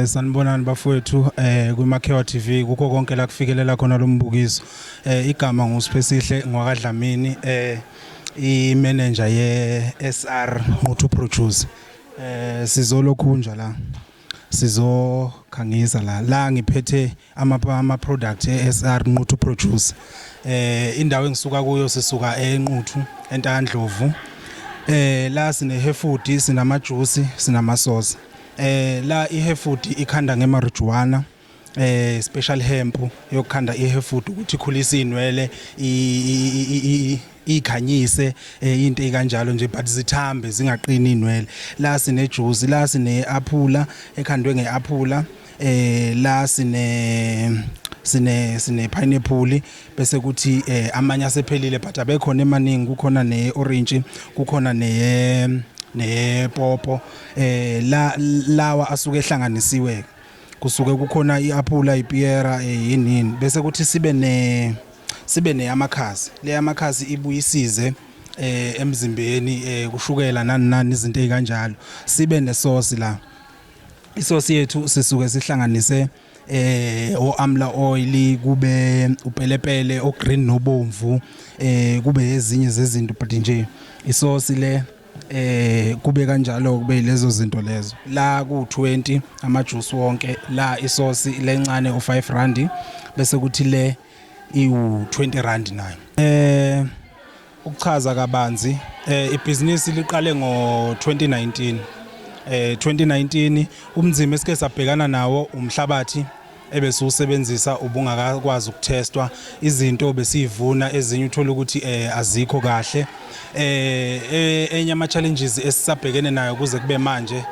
Sanibonani bafowethu kwiMakhewa TV kukho konke la kufikelela khona lombukiso. Igama nguSiphesihle ngwakaDlamini, i-manager ye SR Nquthu Produce. Sizolokhunja la. Sizokhangisa la. La ngiphethe ama product e SR Nquthu Produce. Indawo engisuka kuyo, sisuka eNquthu eNtandlovu. La sine Hereford, sinama juice, sinama sauce. La iHereford ikhanda ngemarijuana, special hemp yokukhanda iHereford ukuthi ikhulise inwele, ikhanyise, into ekanjalo nje, but zithambe zingaqini inwele. La sine juice, la sine aphula ekhandwe ngeaphula, la sine pineapple, bese kuthi amanye asephelile but abekhona emaningi, kukhona ne orange, kukhona ne popo. La lawa asuke ehlanganisiwe, kusuke kukhona iapula, ipiyera, yinini, bese kuthi sibe neyamakhasi. Le yamakhasi ibuyisize emzimbeni, kushukela, nani nani, izinto ezikanjalo. Sibe nesauce la. Isauce yethu sisuke sihlanganise o amla oil, kube upelepele o green nobomvu, kube ezinye zezinto, but nje isauce le kube kanjalo, kube lezo zinto lezo. La ku 20 ama juice wonke la, isauce lencane u5 rand, bese kuthi le iwu 20 rand nayo. Ukuchaza kabanzi, ibhizinisi liqale ngo 2019. 2019 umzimba esike sabhekana nawo umhlabathi ebesiwusebenzisa ubungakakwazi ukuthestwa. Izinto besiyivuna ezinye uthola ukuthi azikho kahle. Enye ama challenges esisabhekene nayo kuze kube manje,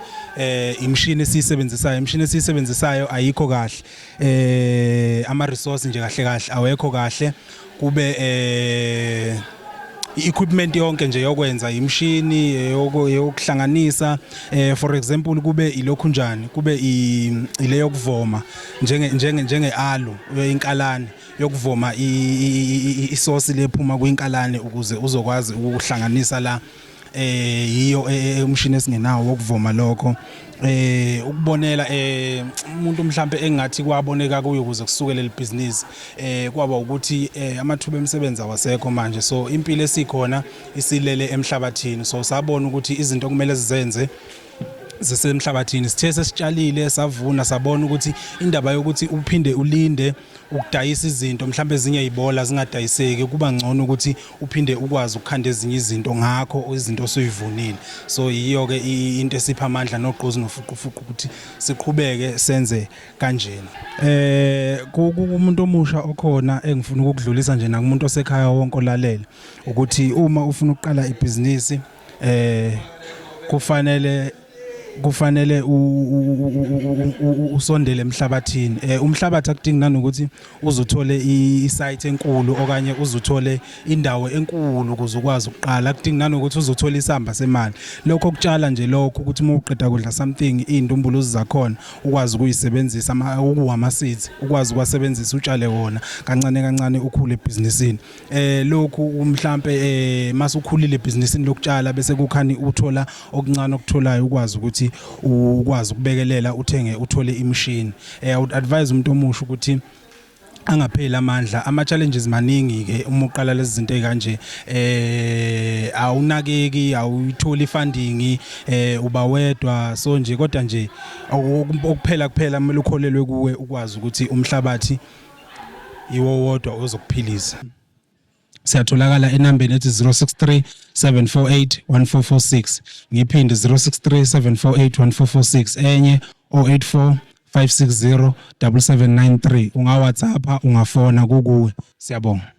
imishini esiyisebenzisayo, imishini esiyisebenzisayo ayikho kahle. Ama resource nje kahle kahle awekho kahle, kube i-equipment yonke nje yokwenza imishini yokuhlanganisa, for example kube ilokhu njani, kube ile yokuvoma njenge aloe, inkalane yokuvoma, isource lephuma kwinkalane ukuze uzokwazi ukuhlanganisa la. Yiyo umshini esingenawo wokuvoma lokho. Ukubonela umuntu mhlambe engathi kwaboneka kuyo ukuze kusuke leli business, kwaba ukuthi amathuba emisebenzi awasekho manje, so impilo esikhona isilele emhlabathini. So sabona ukuthi izinto okumele sizenze zisemhlabathini. Sithe sesitshalile, savuna, sabona ukuthi indaba yokuthi uphinde ulinde ukudayisa izinto mhlawumbe ezinye ibola zingadayiseki, kuba ngcono ukuthi uphinde ukwazi ukukhanda ezinye izinto ngakho izinto osuyivunile. So yiyo ke into esipha amandla nogqozi nofuqufuqu ukuthi siqhubeke senze kanjena. Kumuntu omusha okhona engifuna ukukudlulisa nje nakumuntu osekhaya wonke olalele ukuthi uma ufuna ukuqala ibhizinisi, kufanele usondele emhlabathini. Umhlabathi akudingi nanokuthi uzuthole isite enkulu okanye uzuthole indawo enkulu ukuze ukwazi ukuqala. Akudingi nanokuthi uzuthole isamba semali. Lokho kutshala nje, lokho ukuthi uma uqeda kudla something, iy'ndumbuluzi zakhona ukwazi ukuyisebenzisa, okuwama seeds ukwazi ukuwasebenzisa, utshale wona kancane kancane, ukhule ebhizinisini. Lokhu mhlambe masukhulile ebhizinisini lokutshala, bese kukhani uthola okuncane okutholayo, ukwazi ukuthi ukwazi ukubekelela, uthenge, uthole imishini. I would advise umuntu omusha ukuthi angapheli amandla. Ama challenges maningi ke uma uqala lezi zinto ezikanje, awunakeki, awuyitholi funding, uba wedwa. So nje kodwa nje okuphela kuphela kumele ukholelwe kuwe, ukwazi ukuthi umhlabathi iwo wodwa ozokuphilisa. Siyatholakala enambeni ethi 063 748 1446. Ngiphinde, 063 748 1446. Enye 084 560 7793. Unga WhatsApp, ungafona, kukuwe. Siyabonga.